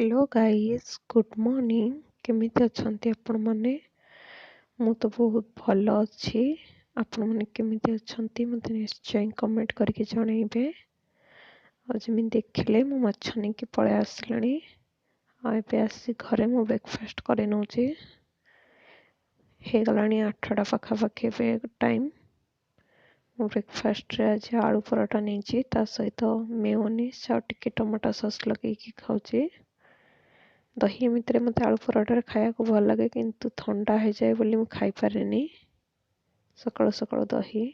Hello guys, good morning. କେମିତି ଅଛନ୍ତି ଆପଣମାନେ? ମୁଁ ତ ବହୁତ ଭଲ ଅଛି। ଆପଣମାନେ କେମିତି ଅଛନ୍ତି ମୋତେ ନିଶ୍ଚୟ କମେଣ୍ଟ କରିକି ଜଣାଇବେ। ଆଉ ଯେମିତି ଦେଖିଲେ ମୁଁ ମାଛ ନେଇକି ପଳେଇ ଆସିଲିଣି। ଆଉ ଏବେ ଆସି ଘରେ ମୁଁ ବ୍ରେକଫାଷ୍ଟ କରି ନେଉଛି। ହେଇଗଲାଣି 8ଟା ପାଖାପାଖି ଏବେ ଟାଇମ୍। ମୁଁ ବ୍ରେକଫାଷ୍ଟରେ ଆଜି ଆଳୁ ପରଟା ନେଇଛି, ତା ସହିତ ମେୟୋନିଜ୍ ଆଉ ଟିକେ ଟମାଟୋ ସସ୍ ଲଗେଇକି ଖାଉଛି। ଦହି ଏମିତିରେ ମୋତେ ଆଳୁ ପରଟାରେ ଖାଇବାକୁ ଭଲ ଲାଗେ, କିନ୍ତୁ ଥଣ୍ଡା ହେଇଯାଏ ବୋଲି ମୁଁ ଖାଇପାରେନି ସକାଳୁ ସକାଳୁ ଦହି।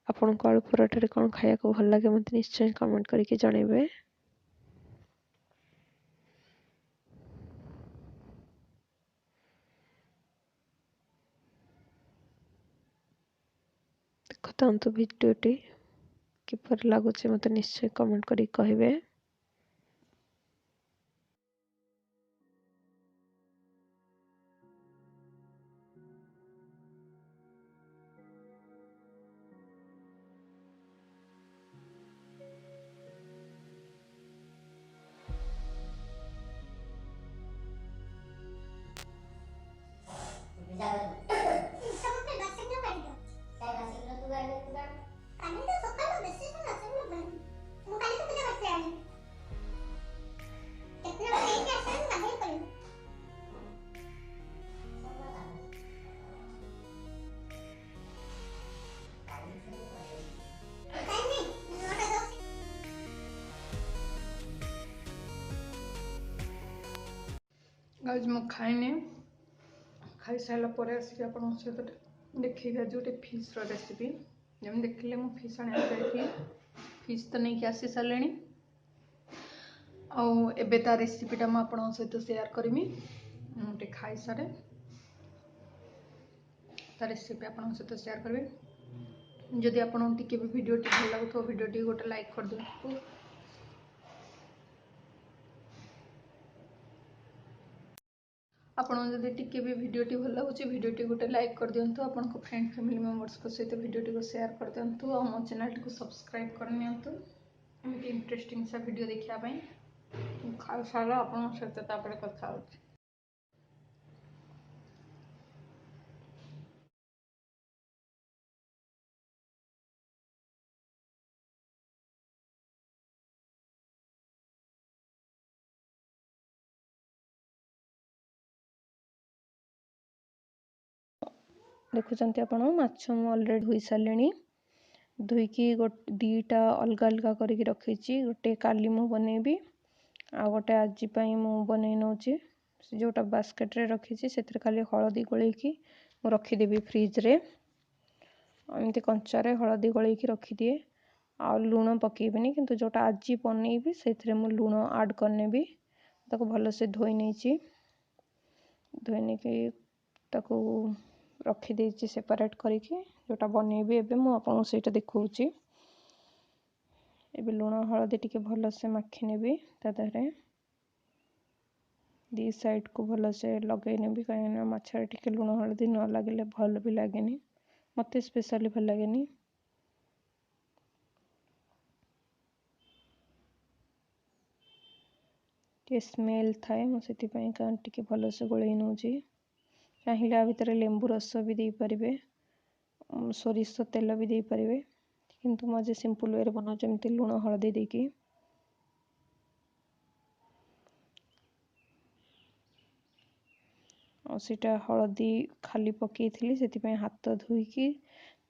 ଆପଣଙ୍କୁ ଆଳୁ ପରଟାରେ କ'ଣ ଖାଇବାକୁ ଭଲ ଲାଗେ ମୋତେ ନିଶ୍ଚୟ କମେଣ୍ଟ କରିକି ଜଣାଇବେ। ଦେଖୁଥାନ୍ତୁ ଭିଡ଼ିଓଟି କିପରି ଲାଗୁଛି ମୋତେ ନିଶ୍ଚୟ କମେଣ୍ଟ କରିକି କହିବେ। ଗାଇଜ୍ ମୁଁ ଖାଇନି, ଖାଇସାରିଲା ପରେ ଆସିକି ଆପଣଙ୍କ ସହିତ ଦେଖେଇବି ଆଜି ଗୋଟେ ଫିସ୍ର ରେସିପି। ଯେମିତି ଦେଖିଲେ ମୁଁ ଫିସ୍ ଆଣିବାକୁ ଯାଇଥିଲି, ଫିସ୍ ତ ନେଇକି ଆସି ସାରିଲିଣି। ଆଉ ଏବେ ତା ରେସିପିଟା ମୁଁ ଆପଣଙ୍କ ସହିତ ସେୟାର କରିବି। ମୁଁ ଟିକେ ଖାଇସାରେ, ତା ରେସିପି ଆପଣଙ୍କ ସହିତ ସେୟାର କରିବି। ଯଦି ଆପଣଙ୍କୁ ଟିକେ ବି ଭିଡ଼ିଓଟି ଭଲ ଲାଗୁଥିବ, ଭିଡ଼ିଓଟି ଗୋଟେ ଲାଇକ୍ କରିଦିଅନ୍ତୁ। ଆପଣଙ୍କୁ ଯଦି ଟିକେ ବି ଭିଡ଼ିଓଟି ଭଲ ଲାଗୁଛି, ଭିଡ଼ିଓଟି ଗୋଟେ ଲାଇକ୍ କରିଦିଅନ୍ତୁ। ଆପଣଙ୍କ ଫ୍ରେଣ୍ଡ ଫ୍ୟାମିଲି ମେମ୍ବର୍ସଙ୍କ ସହିତ ଭିଡ଼ିଓଟିକୁ ସେୟାର କରିଦିଅନ୍ତୁ। ଆଉ ମୋ ଚ୍ୟାନେଲଟିକୁ ସବସ୍କ୍ରାଇବ୍ କରିନିଅନ୍ତୁ ଏମିତି ଇଣ୍ଟରେଷ୍ଟିଂ ସା ଭିଡ଼ିଓ ଦେଖିବା ପାଇଁ। ଖାଇସାରିଲା ଆପଣଙ୍କ ସହିତ ତାପରେ କଥା ହେଉଛି। ଦେଖୁଛନ୍ତି ଆପଣ ମାଛ ମୁଁ ଅଲରେଡ଼ି ଧୋଇ ସାରିଲିଣି। ଧୋଇକି ଦୁଇଟା ଅଲଗା ଅଲଗା କରିକି ରଖିଛି। ଗୋଟେ କାଲି ମୁଁ ବନେଇବି, ଆଉ ଗୋଟେ ଆଜି ପାଇଁ ମୁଁ ବନେଇ ନେଉଛି। ସେ ଯେଉଁଟା ବାସ୍କେଟ୍ରେ ରଖିଛି ସେଥିରେ ଖାଲି ହଳଦୀ ଗୋଳେଇକି ମୁଁ ରଖିଦେବି ଫ୍ରିଜ୍ରେ। ଏମିତି କଞ୍ଚାରେ ହଳଦୀ ଗୋଳେଇକି ରଖିଦିଏ, ଆଉ ଲୁଣ ପକାଇବିନି। କିନ୍ତୁ ଯେଉଁଟା ଆଜି ବନେଇବି ସେଥିରେ ମୁଁ ଲୁଣ ଆଡ଼୍ କରିନେବି। ତାକୁ ଭଲସେ ଧୋଇ ନେଇଛି, ଧୋଇ ନେଇକି ତାକୁ ରଖିଦେଇଛି ସେପାରେଟ୍ କରିକି। ଯେଉଁଟା ବନେଇବି ଏବେ ମୁଁ ଆପଣଙ୍କୁ ସେଇଟା ଦେଖାଉଛି। ଏବେ ଲୁଣ ହଳଦୀ ଟିକେ ଭଲସେ ମାଖି ନେବି, ତା ଦେହରେ ଦୁଇ ସାଇଡ଼୍କୁ ଭଲସେ ଲଗେଇ ନେବି, କାହିଁକିନା ମାଛରେ ଟିକେ ଲୁଣ ହଳଦୀ ନ ଲାଗିଲେ ଭଲ ବି ଲାଗେନି। ମୋତେ ସ୍ପେଶାଲି ଭଲ ଲାଗେନି। ଟିକେ ସ୍ମେଲ୍ ଥାଏ, ମୁଁ ସେଥିପାଇଁ ଟିକେ ଭଲସେ ଗୋଳେଇ ନେଉଛି। ଚାହିଁଲେ ଆ ଭିତରେ ଲେମ୍ବୁ ରସ ବି ଦେଇପାରିବେ, ସୋରିଷ ତେଲ ବି ଦେଇପାରିବେ, କିନ୍ତୁ ମୁଁ ଆଜି ସିମ୍ପଲ୍ ୱେରେ ବନାଉଛି, ଏମିତି ଲୁଣ ହଳଦୀ ଦେଇକି। ଆଉ ସେଇଟା ହଳଦୀ ଖାଲି ପକାଇଥିଲି, ସେଥିପାଇଁ ହାତ ଧୋଇକି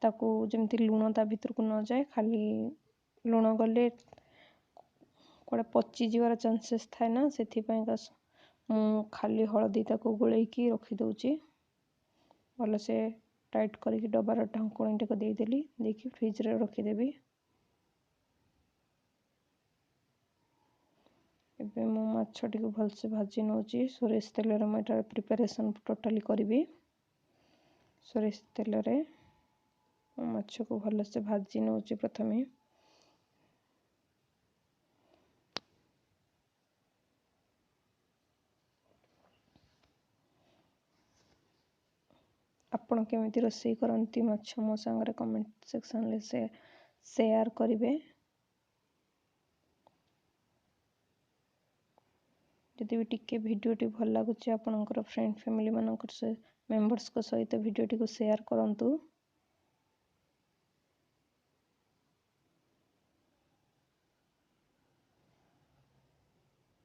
ତାକୁ ଯେମିତି ଲୁଣ ତା ଭିତରକୁ ନଯାଏ, ଖାଲି ଲୁଣ ଗଲେ କୁଆଡ଼େ ପଚିଯିବାର ଚାନ୍ସେସ୍ ଥାଏ ନା, ସେଥିପାଇଁକା ମୁଁ ଖାଲି ହଳଦୀ ତାକୁ ଗୋଳେଇକି ରଖିଦେଉଛି। ଭଲସେ ଟାଇଟ୍ କରିକି ଡବାର ଢାଙ୍କୁଣୀଟାକୁ ଦେଇଦେଲି, ଦେଇକି ଫ୍ରିଜ୍ରେ ରଖିଦେବି। ଏବେ ମୁଁ ମାଛଟିକୁ ଭଲସେ ଭାଜି ନେଉଛି। ସୋରିଷ ତେଲରେ ମୁଁ ଏଇଟା ପ୍ରିପାରେସନ୍ ଟୋଟାଲି କରିବି। ସୋରିଷ ତେଲରେ ମୁଁ ମାଛକୁ ଭଲସେ ଭାଜି ନେଉଛି ପ୍ରଥମେ। ଆପଣ କେମିତି ରୋଷେଇ କରନ୍ତି ମାଛ ମୋ ସାଙ୍ଗରେ କମେଣ୍ଟ ସେକ୍ସନରେ ସେୟାର କରିବେ। ଯଦି ବି ଟିକେ ଭିଡ଼ିଓଟି ଭଲ ଲାଗୁଛି, ଆପଣଙ୍କର ଫ୍ରେଣ୍ଡ ଫ୍ୟାମିଲିମାନଙ୍କର ମେମ୍ବର୍ସଙ୍କ ସହିତ ଭିଡ଼ିଓଟିକୁ ସେୟାର କରନ୍ତୁ।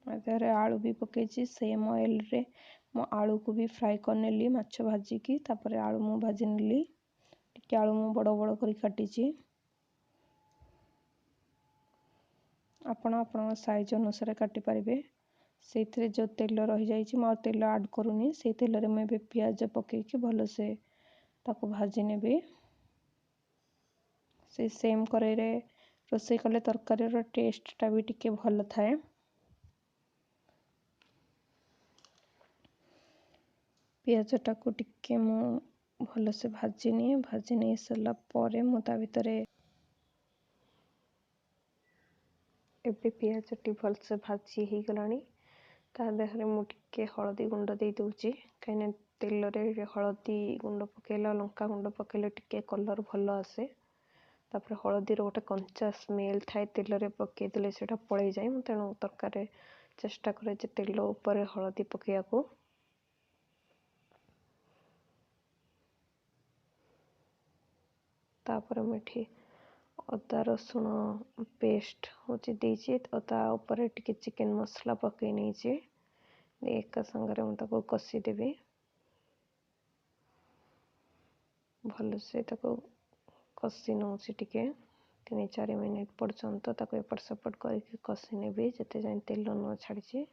ଦେହରେ ଆଳୁ ବି ପକାଇଛି। ସେମ୍ ଅଏଲ୍ରେ ମୁଁ ଆଳୁକୁ ବି ଫ୍ରାଏ କରିନେଲି। ମାଛ ଭାଜିକି ତାପରେ ଆଳୁ ମୁଁ ଭାଜି ନେଲି। ଟିକେ ଆଳୁ ମୁଁ ବଡ଼ ବଡ଼ କରି କାଟିଛି। ଆପଣ ଆପଣଙ୍କ ସାଇଜ୍ ଅନୁସାରେ କାଟିପାରିବେ। ସେଇଥିରେ ଯେଉଁ ତେଲ ରହିଯାଇଛି, ମୁଁ ଆଉ ତେଲ ଆଡ଼୍ କରୁନି। ସେଇ ତେଲରେ ମୁଁ ଏବେ ପିଆଜ ପକାଇକି ଭଲସେ ତାକୁ ଭାଜି ନେବି। ସେଇ ସେମ୍ କରେଇରେ ରୋଷେଇ କଲେ ତରକାରୀର ଟେଷ୍ଟଟା ବି ଟିକେ ଭଲ ଥାଏ। ପିଆଜଟାକୁ ଟିକେ ମୁଁ ଭଲସେ ଭାଜି ନିଏ। ଭାଜି ନେଇ ସାରିଲା ପରେ ମୁଁ ତା ଭିତରେ ଏବେ ପିଆଜଟି ଭଲସେ ଭାଜି ହେଇଗଲାଣି। ତା ଦେହରେ ମୁଁ ଟିକେ ହଳଦୀ ଗୁଣ୍ଡ ଦେଇ ଦେଉଛି, କାହିଁକିନା ତେଲରେ ହଳଦୀ ଗୁଣ୍ଡ ପକାଇଲେ, ଲଙ୍କା ଗୁଣ୍ଡ ପକାଇଲେ ଟିକେ କଲର୍ ଭଲ ଆସେ। ତାପରେ ହଳଦୀର ଗୋଟେ କଞ୍ଚା ସ୍ମେଲ୍ ଥାଏ, ତେଲରେ ପକାଇଦେଲେ ସେଇଟା ପଳେଇଯାଏ। ମୁଁ ତେଣୁ ତରକାରୀରେ ଚେଷ୍ଟା କରେ ଯେ ତେଲ ଉପରେ ହଳଦୀ ପକାଇବାକୁ। ତାପରେ ମୁଁ ଏଠି ଅଦା ରସୁଣ ପେଷ୍ଟ ହେଉଛି ଦେଇଛି, ଆଉ ତା ଉପରେ ଟିକେ ଚିକେନ୍ ମସଲା ପକାଇ ନେଇଛି। ଏକା ସାଙ୍ଗରେ ମୁଁ ତାକୁ କଷିଦେବି ଭଲସେ। ତାକୁ କଷି ନେଉଛି ଟିକେ 3-4 ମିନିଟ୍ ପର୍ଯ୍ୟନ୍ତ। ତାକୁ ଏପଟ ସେପଟ କରିକି କଷି ନେବି ଯେତେ ଯାଏଁ ତେଲ ନ ଛାଡ଼ିଛି।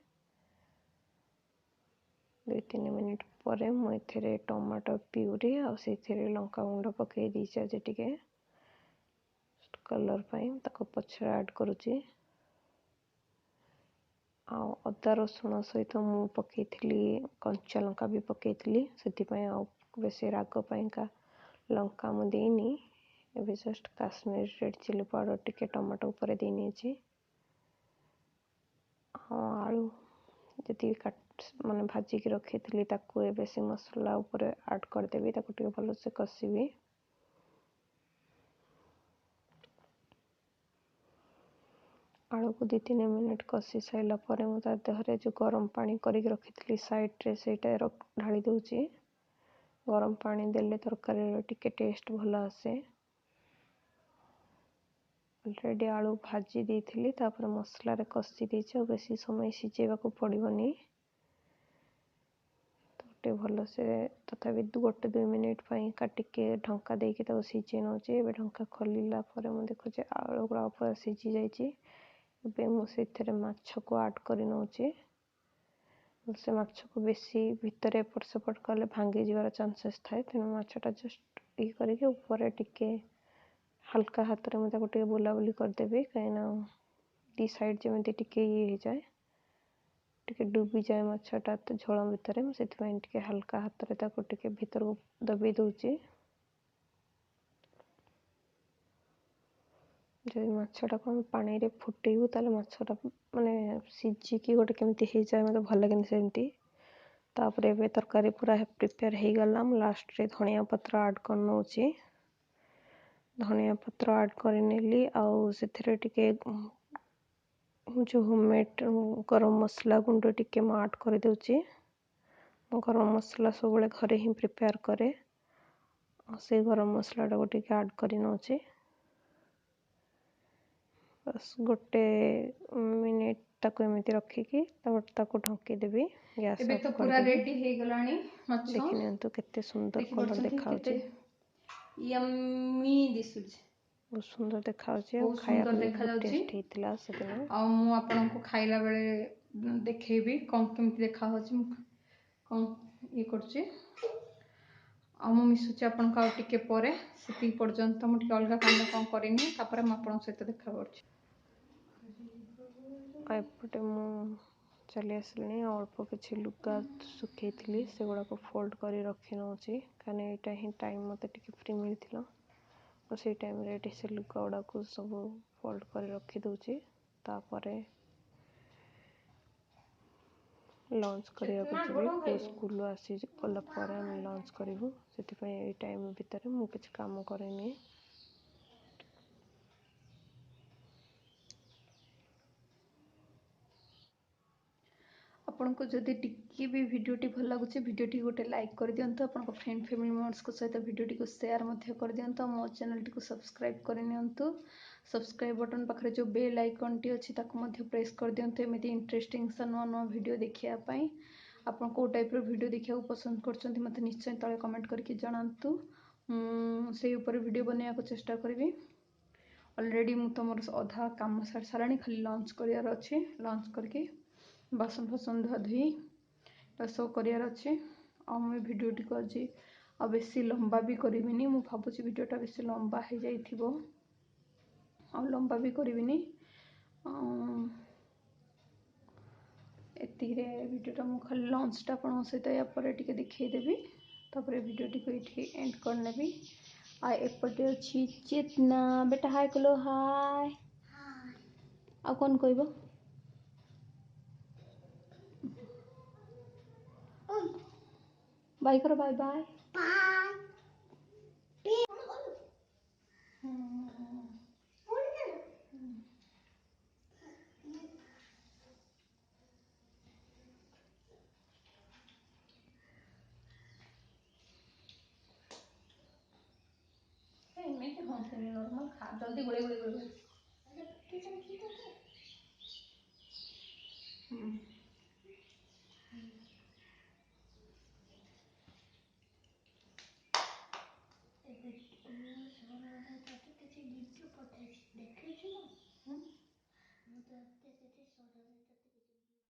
2-3 ମିନିଟ୍ ପରେ ମୁଁ ଏଥିରେ ଟମାଟୋ ପିଉରି ଆଉ ସେଇଥିରେ ଲଙ୍କା ଗୁଣ୍ଡ ପକାଇ ଦେଇଛି ଆଜି ଟିକେ କଲର୍ ପାଇଁ, ତାକୁ ପଛରେ ଆଡ଼୍ କରୁଛି। ଆଉ ଅଦା ରସୁଣ ସହିତ ମୁଁ ପକାଇଥିଲି କଞ୍ଚା ଲଙ୍କା ବି ପକାଇଥିଲି, ସେଥିପାଇଁ ଆଉ ବେଶୀ ରାଗ ପାଇଁକା ଲଙ୍କା ମୁଁ ଦେଇନି। ଏବେ just Kashmir red chilli powder ଟିକେ ଟମାଟୋ ଉପରେ ଦେଇ ନେଇଛି। ଆଉ ଆଳୁ ଯେତିକି ମାନେ ଭାଜିକି ରଖିଥିଲି, ତାକୁ ଏବେ ସେ ମସଲା ଉପରେ ଆଡ଼୍ କରିଦେବି। ତାକୁ ଟିକେ ଭଲସେ କଷିବି। ଆଳୁକୁ 2-3 ମିନିଟ୍ କଷି ସାରିଲା ପରେ ମୁଁ ତା ଦେହରେ ଯେଉଁ ଗରମ ପାଣି କରିକି ରଖିଥିଲି ସାଇଡ଼୍ରେ, ସେଇଟା ଢାଳି ଦେଉଛି। ଗରମ ପାଣି ଦେଲେ ତରକାରୀର ଟିକେ ଟେଷ୍ଟ ଭଲ ଆସେ। ଅଲରେଡ଼ି ଆଳୁ ଭାଜି ଦେଇଥିଲି, ତାପରେ ମସଲାରେ କଷି ଦେଇଛି, ଆଉ ବେଶୀ ସମୟ ସିଝେଇବାକୁ ପଡ଼ିବନି। ତ ଟିକେ ଭଲସେ ତଥାପି 1-2 ମିନିଟ୍ ପାଇଁକା ଟିକେ ଢଙ୍କା ଦେଇକି ତାକୁ ସିଝେଇ ନେଉଛି। ଏବେ ଢଙ୍କା ଖୋଲିଲା ପରେ ମୁଁ ଦେଖୁଛି ଆଳୁ ଗୁଡ଼ାକ ପୁରା ସିଝି ଯାଇଛି। ଏବେ ମୁଁ ସେଥିରେ ମାଛକୁ ଆଡ଼୍ କରି ନେଉଛି। ସେ ମାଛକୁ ବେଶୀ ଭିତରେ ଏପଟ ସେପଟ କଲେ ଭାଙ୍ଗି ଯିବାର ଚାନ୍ସେସ୍ ଥାଏ, ତେଣୁ ମାଛଟା ଜଷ୍ଟ ଇଏ କରିକି ଉପରେ ଟିକେ ହାଲକା ହାତରେ ମୁଁ ତାକୁ ଟିକେ ବୁଲାବୁଲି କରିଦେବି, କାହିଁକିନା ଦୁଇ ସାଇଡ଼୍ ଯେମିତି ଟିକେ ଇଏ ହେଇଯାଏ, ଟିକେ ଡୁବିଯାଏ ମାଛଟା ତ ଝୋଳ ଭିତରେ। ମୁଁ ସେଥିପାଇଁ ଟିକେ ହାଲକା ହାତରେ ତାକୁ ଟିକେ ଭିତରକୁ ଦବେଇ ଦେଉଛି। ଯଦି ମାଛଟାକୁ ଆମେ ପାଣିରେ ଫୁଟେଇବୁ, ତାହେଲେ ମାଛଟା ମାନେ ସିଝିକି ଗୋଟେ କେମିତି ହେଇଯାଏ, ମୋତେ ଭଲ ଲାଗେନି ସେମିତି। ତାପରେ ଏବେ ତରକାରୀ ପୁରା ପ୍ରିପେୟାର ହେଇଗଲା। ମୁଁ ଲାଷ୍ଟରେ ଧନିଆ ପତ୍ର ଆଡ଼୍ କରିନେଉଛି। ଧନିଆ ପତ୍ର ଆଡ଼୍ କରିନେଲି, ଆଉ ସେଥିରେ ଟିକେ ଯେଉଁ ହୋମମେଡ଼୍ ଗରମ ମସଲା ଗୁଣ୍ଡ ଟିକେ ମୁଁ ଆଡ଼୍ କରିଦେଉଛି। ମୁଁ ଗରମ ମସଲା ସବୁବେଳେ ଘରେ ହିଁ ପ୍ରିପେୟାର କରେ, ଆଉ ସେଇ ଗରମ ମସଲାଟାକୁ ଟିକେ ଆଡ଼୍ କରି ନେଉଛି। ବାସ୍, 1 ମିନିଟ୍ ତାକୁ ଏମିତି ରଖିକି ତାପରେ ତାକୁ ଢଙ୍କେଇଦେବି, ଗ୍ୟାସ୍ ଏବେ ଅଫ୍ ତ ପୁରା କରିଦେବି। ରେଡି ହେଇଗଲାଣି ମାଛ। ଦେଖିନିଅନ୍ତୁ କେତେ ସୁନ୍ଦର କଲର୍ ଦେଖିପାରୁଛନ୍ତି କେତେ ଦେଖାହେଉଛି। ୟମ୍ମି ଦିଶୁଛି। ବହୁତ ସୁନ୍ଦର ଦେଖାହେଉଛି, ଆଉ ବହୁତ ସୁନ୍ଦର ଖାଇବାକୁ ବି ବହୁତ ଦେଖାଯାଉଛି। ଟେଷ୍ଟ ହେଇଥିଲା ସେଦିନ। ଆଉ ମୁଁ ଆପଣଙ୍କୁ ଖାଇଲା ବେଳେ ଦେଖେଇବି କ'ଣ କେମିତି ଦେଖାହେଉଛି, ମୁଁ କ'ଣ ଇଏ କରୁଛି। ଆଉ ମୁଁ ମିଶୁଛି ଆପଣଙ୍କୁ ଆଉ ଟିକେ ପରେ। ସେତିକି ପର୍ଯ୍ୟନ୍ତ ମୁଁ ଟିକେ ଅଲଗା କାମ କ'ଣ କରିନି, ତାପରେ ମୁଁ ଆପଣଙ୍କ ସହିତ ଦେଖା କରୁଛି। ଆଉ ଏପଟେ ମୁଁ ଚାଲି ଆସିଲିଣି, ଆଉ ଅଳ୍ପ କିଛି ଲୁଗା ଶୁଖେଇଥିଲି, ସେଗୁଡ଼ାକ ଫୋଲ୍ଡ କରି ରଖି ନେଉଛି, କାହିଁକିନା ଏଇଟା ହିଁ ଟାଇମ୍ ମୋତେ ଟିକେ ଫ୍ରି ମିଳିଥିଲା। ମୁଁ ସେଇ ଟାଇମ୍ରେ ଏଠି ସେ ଲୁଗା ଗୁଡ଼ାକୁ ସବୁ ଫୋଲ୍ଡ କରି ରଖିଦେଉଛି। ତାପରେ ଲଞ୍ଚ କରିବାକୁ ଯିବି। ପୁଅ ସ୍କୁଲରୁ ଆସି ଗଲା ପରେ ଆମେ ଲଞ୍ଚ କରିବୁ, ସେଥିପାଇଁ ଏଇ ଟାଇମ୍ ଭିତରେ ମୁଁ କିଛି କାମ କରେନି। ଆପଣଙ୍କୁ ଯଦି ଟିକେ ବି ଭିଡ଼ିଓଟି ଭଲ ଲାଗୁଛି, ଭିଡ଼ିଓଟି ଗୋଟେ ଲାଇକ୍ କରିଦିଅନ୍ତୁ। ଆପଣଙ୍କ ଫ୍ରେଣ୍ଡ ଫ୍ୟାମିଲି ମେମ୍ବର୍ସଙ୍କ ସହିତ ଭିଡ଼ିଓଟିକୁ ସେୟାର ମଧ୍ୟ କରିଦିଅନ୍ତୁ। ଆଉ ମୋ ଚ୍ୟାନେଲଟିକୁ ସବସ୍କ୍ରାଇବ୍ କରିନିଅନ୍ତୁ। ସବସ୍କ୍ରାଇବ୍ ବଟନ୍ ପାଖରେ ଯେଉଁ ବେଲ୍ ଆଇକନ୍ଟି ଅଛି, ତାକୁ ମଧ୍ୟ ପ୍ରେସ୍ କରିଦିଅନ୍ତୁ, ଏମିତି ଇଣ୍ଟରେଷ୍ଟିଂ ନୂଆ ନୂଆ ଭିଡ଼ିଓ ଦେଖିବା ପାଇଁ। ଆପଣ କେଉଁ ଟାଇପ୍ର ଭିଡ଼ିଓ ଦେଖିବାକୁ ପସନ୍ଦ କରୁଛନ୍ତି, ମୋତେ ନିଶ୍ଚୟ ତଳେ କମେଣ୍ଟ କରିକି ଜଣାନ୍ତୁ। ମୁଁ ସେଇ ଉପରେ ଭିଡ଼ିଓ ବନେଇବାକୁ ଚେଷ୍ଟା କରିବି। ଅଲରେଡ଼ି ମୁଁ ତ ମୋର ଅଧା କାମ ସାରି ସାରିଲାଣି, ଖାଲି ଲଞ୍ଚ କରିବାର ଅଛି। ଲଞ୍ଚ କରିକି ବାସନ ଫାସନ ଧୁଆ ଧୁଇ ଏସବୁ କରିବାର ଅଛି। ଆଉ ମୁଁ ଏ ଭିଡ଼ିଓଟିକୁ ଆଜି ଆଉ ବେଶୀ ଲମ୍ବା ବି କରିବିନି। ମୁଁ ଭାବୁଛି ଭିଡ଼ିଓଟା ବେଶୀ ଲମ୍ବା ହେଇଯାଇଥିବ, ଆଉ ଲମ୍ବା ବି କରିବିନି। ଏତିକିରେ ଭିଡ଼ିଓଟା, ମୁଁ ଖାଲି ଲଞ୍ଚଟା ଆପଣଙ୍କ ସହିତ ୟା ପରେ ଟିକେ ଦେଖେଇଦେବି, ତାପରେ ଭିଡ଼ିଓଟିକୁ ଏଇଠି ଏଣ୍ଡ କରିନେବି। ଆଉ ଏପଟେ ଅଛି ଚେତନା ବେଟା। ହାଏ କଲୋ, ହାଏ। ଆଉ କ'ଣ କହିବ? ବାଇ କର, ବାଇ ବାଇ। ଏମିତି ହୁଅନ୍ତିନି, ନର୍ମାଲ ଖା, ଜଲ୍ଦି ଗୋଳେଇ ଗୋଳେଇ ଗୋଳେଇ। କିଛି ଭିଡ଼ିଓ ପଠାଇଛି।